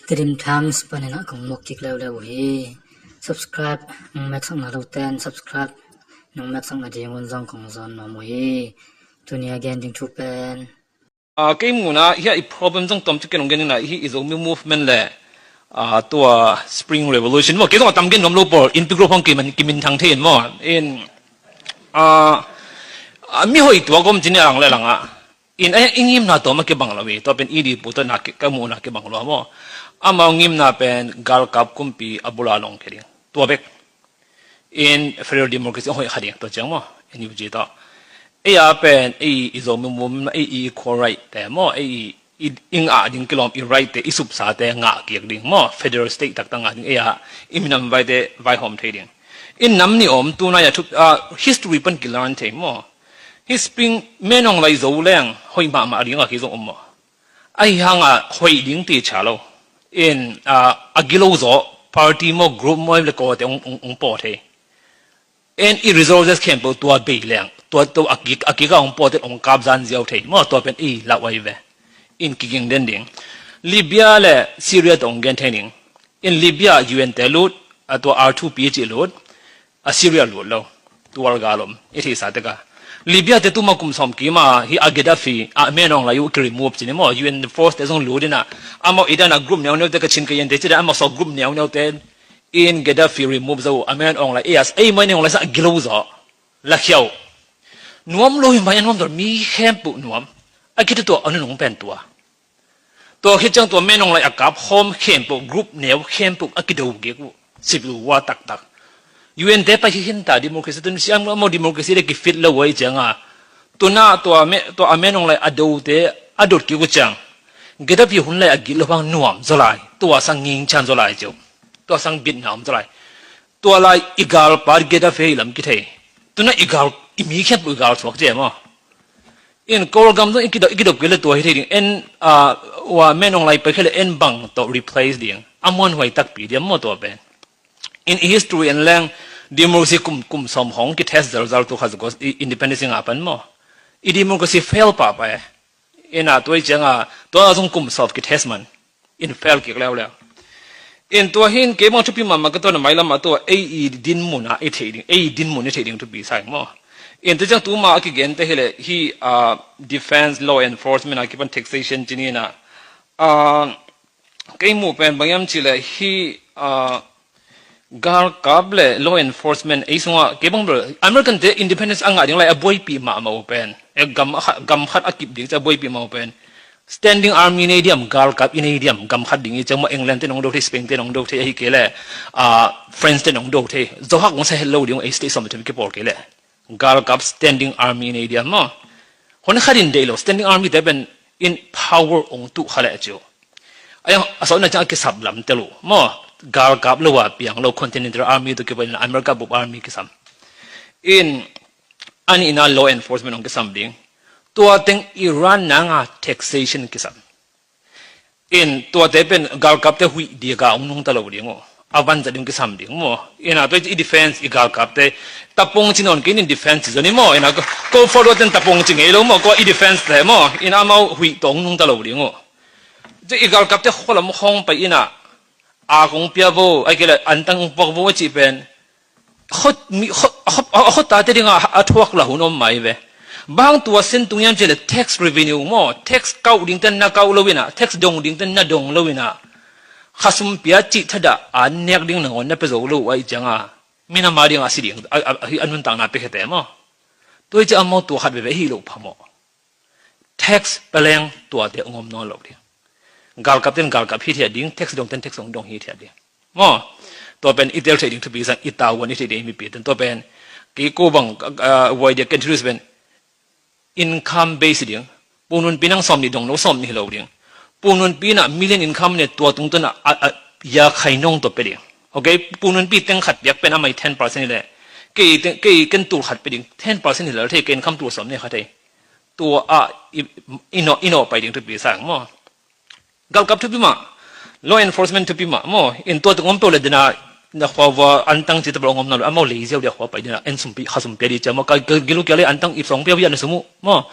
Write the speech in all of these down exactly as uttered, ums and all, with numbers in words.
Tedim Times panin ah kong muak kik leuleu uh hi. Subscribe nong mek sakna lote in subscribe nong mek sakna ding un zong kong zawn nuam uh hi. Tuni a gen ding thu pen, ah, kei muhna hi a i problem zong tom cikin hong gen ina hi i Zomi movement le, ah, tua Spring Revolution maw, kei zong a tam gen nuam lo pawl, in pi group hong kimin, kimin thang thei in maw. In, ah, ah, mi hoih tua gom cin i ang le lang ah. In a i ngimna tawm a kibang lo hi, tua pen i di pu tawh na ki, ka muhna kibang lo maw. Amau ngimna pen galkap kumpi a bula long khe ding. Tua bek. In federal democracy a hoih kha ding tua ciang maw. N U G tawh. Ei a pen, ei i Zomi movement, ei i equal right te maw. Ei i, i, i ngah ding kilawm i right te, i supsa te ngah kik ding maw. Federal state taktak ngah ding. Ei a, i minam vai te, vaihawm thei ding. In nam nih om, tunai a thup, ah, history pan kilan thei maw. Hi Spring, Min Aung Hlaing zo leng hoih mahmah ding a kizong om maw. Ahi hanga hoih ding ti cha lo. In, ah, a gilo zaw, party maw, group maw, le kawte ong, ong, ong paw thei. In i resources khempeuh tua bei leng, tua, tua a kik, a kik a ong paw te ong kap zan ziau thei. Maw tua pen i lau ai ve. In kiging den ding. Libya le Syria tawh ong gen thei ding. In Libya U N te lut, a tua R two P ci lut, a Syria lut lo. Tual gal om, i theihsa teka. Libya te tuma kum sawm kima hi a Gaddafi, a Min Aung Hlaing uh ki remove cini maw, U N force te zong lut ina, amau i dana group neu neu te ka chin ka yen te cida, amau saw group neu neu te in Gaddafi remove zo, a Min Aung Hlaing, ei a, ei Min Aung Hlaing sa gilo zo. Lakhia uh. Nuam lo hi mai a nuam dor mi khempeuh nuam. A kitutua a nunung pen tua. Tua khit ciang tua Min Aung Hlaing a kap khawm khempeuh, group neu khempeuh a kido gik uh. Civil war taktak. U N te pai hi hin ta democracy tun siam maw democracy le kifit lo uh ai cianga. Tuna tua me, tua a Min Aung Hlaing a do te a dot kik uh ciang. Gaddafi hun lai a gilo bang nuam zo lai. Tua sang nging chan zo lai ciu. Tua sang bit na om zo lai. Tua lai i galpa Gaddafi lam kithei. Tuna i gal, i mi khempeuh i gal suak ciam maw. In Kawlgam zong i kidop, i kidop kei le tua hi thei ding. En, ah, ua Min Aung Hlaing pai kei le en bang tawh replace ding. A muanhuai takpi diam maw tua pen. In i history en leng democracy kum, kum sawm hong ki test zal zal tu kha zukos i independence nga pan maw. I democracy fail pah pah e. In a tua i cianga, tua zong kum sawm ki test man. In fail kik leuleu. In tua hin kei bang thupi mahmah ka tua na mailam a tua ei i dinmun a i thei ding, ei i dinmun i thei ding thupi sa ing maw. In tua ciang tuma a kigen te hi le hi, ah, defense, law enforcement a kipan taxation cini na. Ah, kei muh pen bang hiam ci le hi, ah, galkap le law enforcement ei sungah kei bang bel American te independence a ngah ding lai a buaipih mahmah uh pen. E gam khat, gam khat a kip ding ci a buaipih mahmah uh pen. Standing army nei diam, galkap i nei diam, gam khat ding i ciang maw England te nong do thei, Spain te nong do thei, ahi kei le, ah, France te nong do thei. Zohak ong sa het lo ding ei state sawm thum kipawl kei le. Galkap standing army nei diam maw. Hon khat in deih lo, standing army te pen in power ong tuh kha le ciu. Ai a sawtna ciang a kisap lam te lo maw. Galkap lo a piang lo continental army tu kipan America bup army kisam. In a nihna law enforcement ong kisam ding. Tua teng Iran nanga taxation kisam. In tuate pen galkapte huih dika ong nungta lo ding uh. A vanzat ding kisam ding maw. In a tua i defense i galkapte tapong ci nawn kei in defense ci zoni maw. In a ko forward ten tapong ci ngei lo maw. Ko i defense te maw. In amau huih tawh ong nungta lo ding uh. Tua i galkapte khualam khawng pai in a a kong pia vo, ai kei le antang ong puak vo a cih pen. Khot, mi, khot, a khot, a khot tate dinga a thuak la hun om mai ve. Bang tua sen tung yam ci le tax revenue maw, tax kauh ding ten na kauh lo ina, tax dong ding ten na dong lo ina. Khasum pia cih thada a nek ding nangawn na pe zo lo ai cianga. Minam a dinga si ding, a, a, a, a nuntakna pe khete maw. Tua i ci a maw tua khat veve hi lo pha maw. Tax peleng tuate ong om nawn lo ding. Galkap ten galkap hi thiat ding, tax dong ten tax ong dong hi thiat ding. Maw, tua pen i tel thei ding thupi sang i tauan i thei ding mipi ten tua pen. Kei ko bang, ah, wai dia ken thilus pen income base ding. Pununpi nang sawm nih dong no sawm nih lo ding. Pununpi na million income ne tua tung tun a, a, a ya khai nong to pe ding. Okay, pununpi teng khat biak pen amai ten percent le. Kei, kei ken tul khat pe ding, ten percent hi lal thei, kei income tul sawm ne khat thei. Tua a i, i no, i no pai ding thupi sang maw. Galkap thupi mah, law enforcement thupi mah maw. In tua tung om peuh le dena na khua vua antang ci tabal ong om na lo, amau lei ziau dia khua pai dena en sumpi, kha sumpi di cia maw. Ka, ka gilu kia le antang ip song pia bia na sumu maw.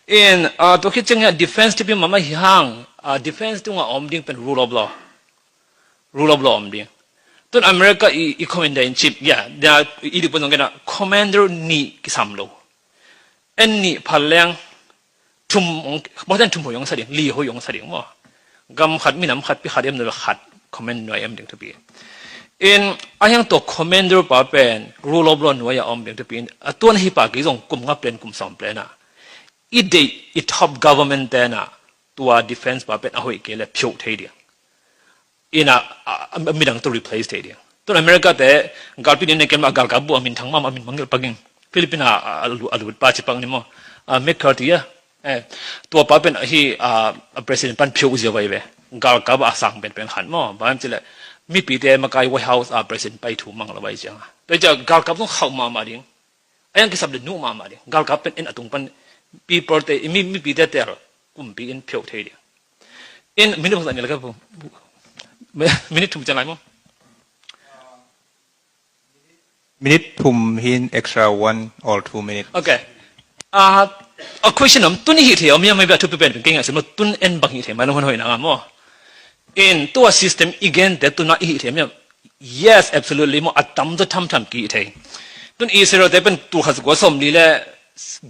In, ah, tua khit ciang ya defense thupi mah mah hi hang, ah, defense tunga om ding pen rule of law. Rule of law om ding. Tun America i, i commander in chief, ya, dia i dipun zong kena commander nih kisam lo. En nih phal leng thum hong, bawten thum hoih hong sa ding, li hoih hong sa ding maw. Gam khat, minam khat, pi khat em, nuai khat, command nuai em ding thupi. In a hiang tua commander pa pen rule of law nuai a om ding thupi. In a tuan hi pa kei zong kum nga plan, kum sawm plan a i deih, i top government ten a tua defense pa pen a hoih kei le phiuh thei ding. Ina, a, a, a midang tu replace thei ding. Tun America te galpi din ne kem a galkap bu a min thang mama, a min mangil paking. Philippine a, a, a lu-, a lut pa ci pak ni maw. A, McCarthy a. Eh, tua pa pen hi, a, a president pan phiuh zia vai ve. Galkap a sang pen pen khan maw. Ba em ci le. Mipi te makai White House a president pai thu mang lo vai ciang. Tua cia galkap zong khauh mama ding. A yang kisap le nuh mahmah ding. Galkap pen en a tung pan people te, mi, mipi te tel kumpi in phiuh thei ding. In minute thum zah ni la ka pu-, minute thum ciang lai maw? Minute thum hin extra one or two minute. Okay. Ah, a question om tun i hih thei om ia mai bia thupi pen pen kei ngai sim lo tun en bang hih thei mai lo hon hoi na nga maw. In tua system i gen te tuna i hih thei om ia. Yes, absolutely maw, a tamzaw thamtham ki hih thei. Tun Israel te pen tul khat za kua sawmli le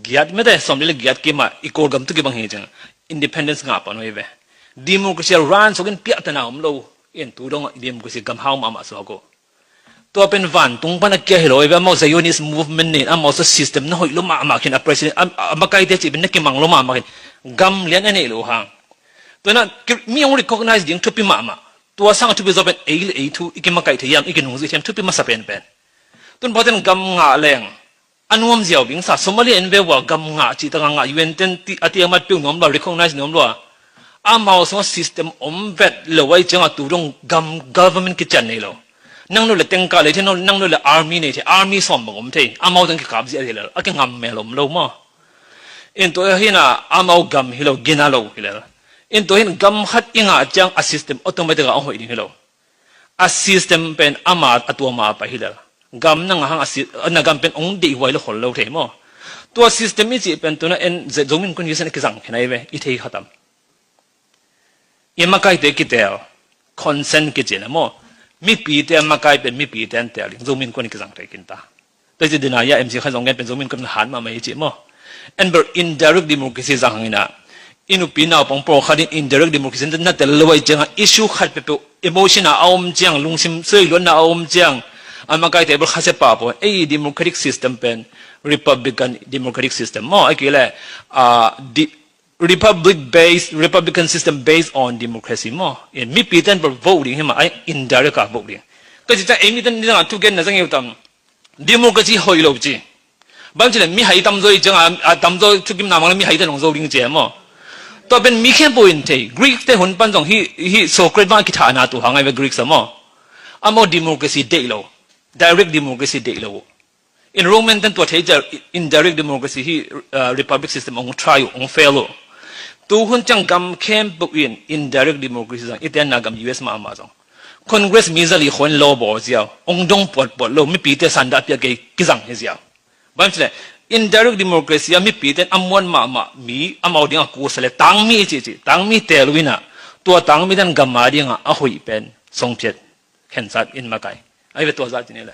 giat mete, sawmli le giat kima i Kawlgam tu kibang hi ciang independence ngah pan uh hi ve. Democracy a ran sokin piahtana om lo. In tu dong democracy gam hau mahmah suak uh. Tua pen vantung pan a kia hi lo hi ve, amau Zionist movement nin amau sa system na hoih lo mahmah khin a president, a, a makaite cih pen na kimang lo mahmah khin. Gam lian a neih lo hang. Tua na ki-, mi hong recognize ding thupi mahmah. Tua sang a thupi zaw pen ei le ei thu i kimakaih thei hiam, i kinungzui thei hiam thupi masa penpen. Tun pauten gam ngah leng a nuam ziau bing sa, Somalia in ve ua gam ngah cih taka ngah U N ten ti, a tiang mat piu nuam lua, recognize nuam lua. Amau sung a system om vet lo ai cianga tu dong gam government kician nei lo. Nang nu le tengkah lei thei, nang nu le army nei thei, army sawm bang om thei, amau teng kikap ziah thei lo, a kingam mel om lo maw. In tua hina amau gam hi lo, gina lo hi lo. In tua hin gam khat i ngah ciang a system automatic a hoih ding hi lo. A system pen ama a tua ma pai hi lo. Gam na ngah hang a si-, na gam pen ong deih huai lo khol lo thei maw. Tua system i cih pen tuna en ze-, Zomi Innkuan U S A na kizang khin ai ve, i thei khatam. I makaite kitel, consent kici na maw. Mipite a makai pen mipite an tel ding, Zomi Innkuan i kizang thei kinta. Tua ci dina ia M C kha zong gen pen Zomi Innkuan han mahmah i ci maw. En ber indirect democracy zang hangina. I nupi naupang pawl khat in indirect democracy na tel lo ai cianga issue khat peuhpeuh emotion a a om ciang, lungsim suai luatna a om ciang. A makaite ber khasia pah pawl. Ei democratic system pen Republican democratic system maw. Ai kile, ah, di-, Republic based, Republican system based on democracy maw. In mipite an vote ding hi mah, ai indirect a vote ding. Ka ci ciang ei mite nidang a thugenna zang i uh tam. Democracy hoih lo ci. Bang ci le mihai tamzaw i ciang a, a tamzaw thukimna mang le mihai te nong zo ding ci maw. Tua pen mi khempeuh in thei. Greek te hun pan zong hi, hi Socrates bang a kithahna tu hang ai ve Greek sa maw. Amau democracy deih lo. Direct democracy deih lo. In Roman ten tua thei ciang indirect democracy hi, uh, republic system ong try uh, ong fail uh. Tu hun ciang gam khempeuh in indirect democracy zang, i tenna gam U S mahmah zong. Congress mi zali khon lo bawl ziau, ong dong puatpuat lo, mipite sanda pia kei kizang hi ziau. Bang ci le, indirect democracy a mipite a muan mahmah mi, amau ding a kusa le, tangmi i ci ci, tangmi tel uh ina, tua tangmi ten gam a ding a, a hoih pen, song phiat. Khensat in makai. Ai ve tua zah ci ni le.